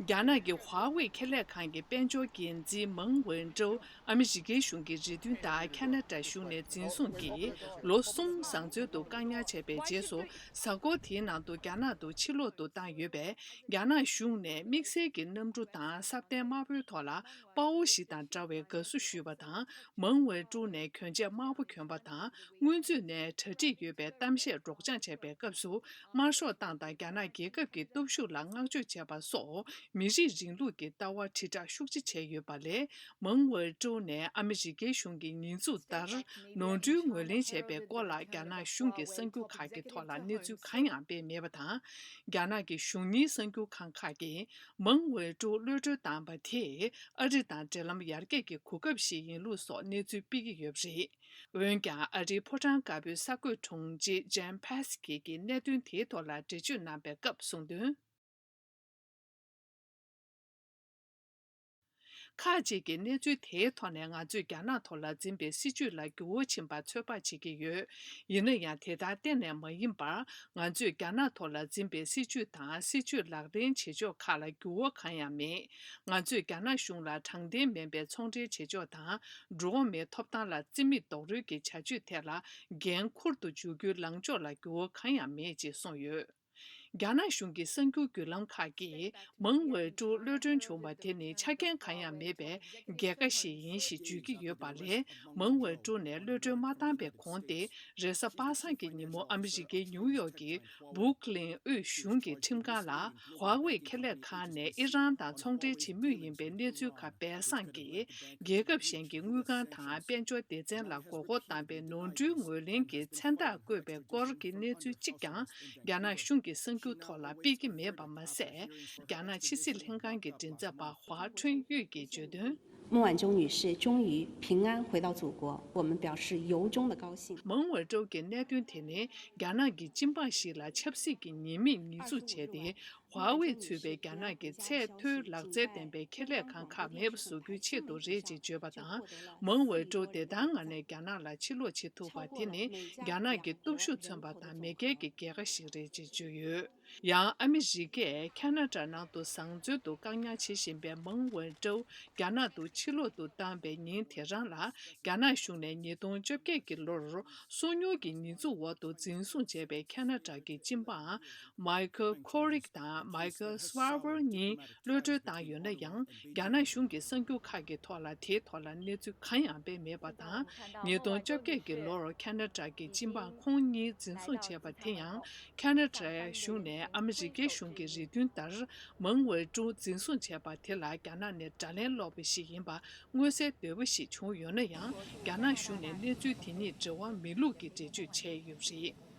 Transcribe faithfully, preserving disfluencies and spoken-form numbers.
རྒྱ་ནག་གི་ཧྭ་ཝེ་ཁེ་ལས་ཁང་གི་དཔལ་འབྱོར་འགན་འཛིན་མང་ཝེ་ཀྲོའུ་ཨ་མི་རི་ཀའི་གཞུང་གི་རེ་འདུན་ལྟར་ཁ་ན་ཌ་གཞུང་ནས་འཛིན་བཟུང་གིས་ལོ་གསུམ་བཟང་བཙོན་དུ་བཀག་ཉར་བྱས་པའི་རྗེས་སུ། གཟའ་འཁོར་དེའི་ནང་དུ་རྒྱ་ནག་ཏུ་ཕྱིར་ལོག་ཏུ་བཏང་ཡོད་པས། རྒྱ་ནག་གཞུང་ནས་དམིགས་བསལ་གྱི་གནམ་གྲུ་དང་ས་གདན་དམར་པོའི་ཐོག་ལ་དཔའ་བོ་ཞིག་དང་འདྲ་བའི་དགའ་བསུ་ཞུས་པ་དང་། མང་ཝེ་ཀྲོའུ་ནས་གྱོན་ཆས་དམར་པོ་གྱོན་པ་དང་། སྔོན་ཚུད་ནས་གྲ་སྒྲིག་ཡོད་པའི་གཏམ་བཤད་སྒྲོག་སྦྱང་བྱས་པའི་སྐབས་སུ། དམར་ཤོག་ཏང་དང་རྒྱ་ནག་རྒྱལ་ཁབ་ཀྱི་སྟོབས་ཤུགས་ལ་བསྔགས་བརྗོད་བྱས་པ་སོགས། མི་རིགས་རིང་ལུགས་ཀྱི་ལྟ་བ་དྲིལ་བསྒྲགས་ཤུགས་ཆེ་བྱས་ཡོད་པ་ལས། མང་ཝེ་ཀྲོའུ་ནས་ཨ་མི་རི་ཀའི་གཞུང་གི་ཉེས་འཛུགས་ལྟར། ནོར་འཁྲུལ་ངོས་ལེན་བྱས་པའི་སྐོར་ལ་རྒྱ་ནག་གཞུང་གི་གསར་འགྱུར་ཁག་གི་ཐོག་ལ་གནས་ཚུལ་གང་ཡང་སྤེལ་མེད་པ་དང་། རྒྱ་ནག་གི་གཞུང་གཉེར་གསར་འགྱུར་ཁང་ཁག་གིས། མང་ཝེ་ཀྲོའུ་གློད་གྲོལ་བཏང་བ་དེས་ཨ་རི་དང་འབྲེལ་ལམ་ཡར་རྒྱས་ཀྱི་གོ་སྐབས་ཤིག་ཡིན་ལུགས་སོགས་གནས་ཚུལ་སྤེལ་གྱི་ཡོད་པ་རེད། འོན་ཀྱང་། ཨ་རིའི་ཕོ་བྲང་དཀར་པོའི་གསར་འགོད་དྲུང་ཆེ་ཇན་ཕེ་སི་ཀི་གིས་གནད་དོན་དེའི་ཐོག་ལ་འགྲེལ་བརྗོད་གནང་པའི་སྐབས་གསུངས་དོན། ཁག་ཅིག་གིས་གནས་ཚུལ་དེའི་ཐོག་ནས་ང་ཚོས་རྒྱ་ནག་ཐོག་ལ་འཛིན་པའི་སྲིད་བྱུས་ལ་འགྱུར་བ་ཕྱིན་པ་ཚོད་དཔག་བྱེད་ཀྱི་ཡོད། ཡིན་ན་ཡང་། དེ་ལྟར་གཏན་ནས་མ་ཡིན་པར། ང་ཚོས་རྒྱ་ནག་ཐོག་ལ་འཛིན་པའི་སྲིད་བྱུས་དང་། སྲིད་བྱུས་ལག་ལེན་བྱེད་ཕྱོགས་ཁག་ལ་འགྱུར་བ་གང་ཡང་མེད། ང་ཚོས་རྒྱ་ནག་གཞུང་ལ་དྲང་བདེན་མིན་པའི་ཚོང་འབྲེལ་བྱེད་ཕྱོགས་དང་། འགྲོ་བ་མིའི་ཐོབ་ཐང་ལ་རྩིས་མེད་རྡོག་རོལ་གྱི་བྱ་སྤྱོད་ཐད་ལ་འགན་འཁུར་དུ་འཇུག་རྒྱུའི་ལངས་ཕྱོགས་ལ་འགྱུར་བ་གང་ཡང་མེད་ཅེས་གསུངས་ཡོད། རྒྱ་ནག་གཞུང་གི་གསར་འགྱུར་བརྒྱུད་ལམ་ཁག་གིས། མང་ཝེ་ཀྲོའུ་གློད་གྲོལ་བྱུང་བ་དེ་ནི་ཆ་རྐྱེན་གང་ཡང་མེད་པའི་རྒྱལ་ཁ་ཞིག་ཡིན་ཞེས་བརྗོད་ཀྱི་ཡོད་པ་ལས། མང་ཝེ་ཀྲོའུ་ནས་གློད་གྲོལ་མ་བཏང་པའི་གོང་དེ། རེས་གཟའ་པ་སངས་ཀྱི་ཉིན་མོ་ཨ་མི་རི་ཀའི་ནིའུ་ཡོག་གི་སྦུག་ལིན་དབུས་གཞུང་གི་ཁྲིམས་ཁང་ལ། ཧྭ་ཝེ་ཁེ་ལས་ཁང་ནས་ཨི་རན་དང་ཚོང་འབྲེལ་བྱེད་མུས་ཡིན་པའི་གནས་ཚུལ་ཁག་སྦས་གསང་གིས། རྒྱལ་ཁབ་གཞན་གྱི་དངུལ་ཁང་དང་དཔལ་འབྱོར་སྡེ་ཚན་ལ་མགོ་སྐོར་བཏང་པའི་ནོར་འཁྲུལ་ངོས་ལེན་གྱི་མཚན་རྟགས་བཀོད་པའི་སྐོར་གྱི་གནས་ཚུལ་གཅིག་ཀྱང་རྒྱ་ནག་གཞུང་གི་གསར་འགྱུར་ཐོག་ལ་སྤེལ་གྱི་མེད་པ་མ་ཟད། རྒྱ་ནག་ཕྱི་སྲིད་ལྷན་ཁང་གི་མགྲིན་ཚབ་པ་ཧྭ་ཁྲུན་ཡུས་ཀྱིས་བརྗོད་དོན། 孟晚舟女士终于平安回到祖国，我们表示由衷的高兴。 མང་ཝེ་ཀྲོའུ་གྱི་གནད་དོན་དེ་ནི་རྒྱ་ནག་གི་སྤྱི་འབངས་ཤིག་ལ་ཆབ་སྲིད་ཀྱི་ཉེས་མིང་ཉེས་འཛུགས་བྱས་ཏེ། ཧྭ་ཝེ་ཚུད་པའི་རྒྱ་ནག་གི་ཚད་མཐོའི་ལག་རྩལ་ལྡན་པའི་ཁེ་ལས་ཁང་ཁག་མེད་པ་བཟོ་རྒྱུའི་ཆེད་དུ་རེད་ཅེས་བརྗོད་པ་དང་། མང་ཝེ་ཀྲོའུ་བདེ་ཐང་ངང་ནས་རྒྱ་ནག་ལ་ཕྱིར་ལོག་བྱེད་ཐུབ་པ་དེ་ནི་རྒྱ་ནག་གི་སྟོབས་ཤུགས་མཚོན་པ་དང་མེས་རྒྱལ་གྱི་རྒྱལ་ཁ་ཞིག་རེད་ཅེས་བརྗོད་ཡོད། ཡང་ཨ་མི་རི་ཀས་ཁ་ན་ཌ་ནང་དུ་བཟང་བཙོན་དུ་བཀག་ཉར་བྱེད་བཞིན་པའི་མང་ཝེ་ཀྲོའུ་རྒྱ་ནག་ཏུ་ཕྱིར་ལོག་ཏུ་བཏང་པའི་ཉིན་དེ་རང་ལ། རྒྱ་ནག་གཞུང་ནས་ཉིས་སྟོང་བཅོ་བརྒྱད་ཀྱི་ལོར་སོ་ཉུལ་གྱི་ཉེས་འཛུགས་འོག་ཏུ་འཛིན་བཟུང་བྱས་པའི་ཁ་ན་ཌ་གི་སྤྱི་འབངས་མའི་ཁལ་ཁོ་རིག་དང་མའི་ཁལ་སུ་ཝར་ཝར་གཉིས་གློད་གྲོལ་བཏང་ཡོད་ན་ཡང་། རྒྱ་ནག་གཞུང་གི་གསར་འགྱུར་ཁག་གི་ཐོག་ལ་དེའི་ཐོག་ལ་གནས་ཚུལ་གང་ཡང་སྤེལ་མེད་པ་དང་། ཉིས་སྟོང་བཅོ་བརྒྱད་ཀྱི་ལོར་ཁ་ན་ཌ་གི་སྤྱི་འབངས་ཁོང་གཉིས་འཛིན་བཟུང་བྱས་པ་དེ་ཡང་། ཁ་ན་ཌའི་གཞུང་ནས་ཨ་མི་རི་ཀའི་གཞུང་གི་རེ་འདུན་ལྟར། མང་ཝེ་ཀྲོའུ་འཛིན་བཟུང་བྱས་པ་དེ་ལ་རྒྱ་ནག་ནས་དགྲ་ལན་སློག་པ་ཞིག་ཡིན་པ་མངོན་གསལ་དོད་པོ་ཞིག་བྱུང་ཡོད་ན་ཡང་། རྒྱ་ནག་གཞུང་ནས་གནས་ཚུལ་དེ་ཉིད་འབྲེལ་བ་མེད་ལུགས་ཀྱི་འགྲེལ་བརྗོད་བྱས་ཡོད་པ་རེད།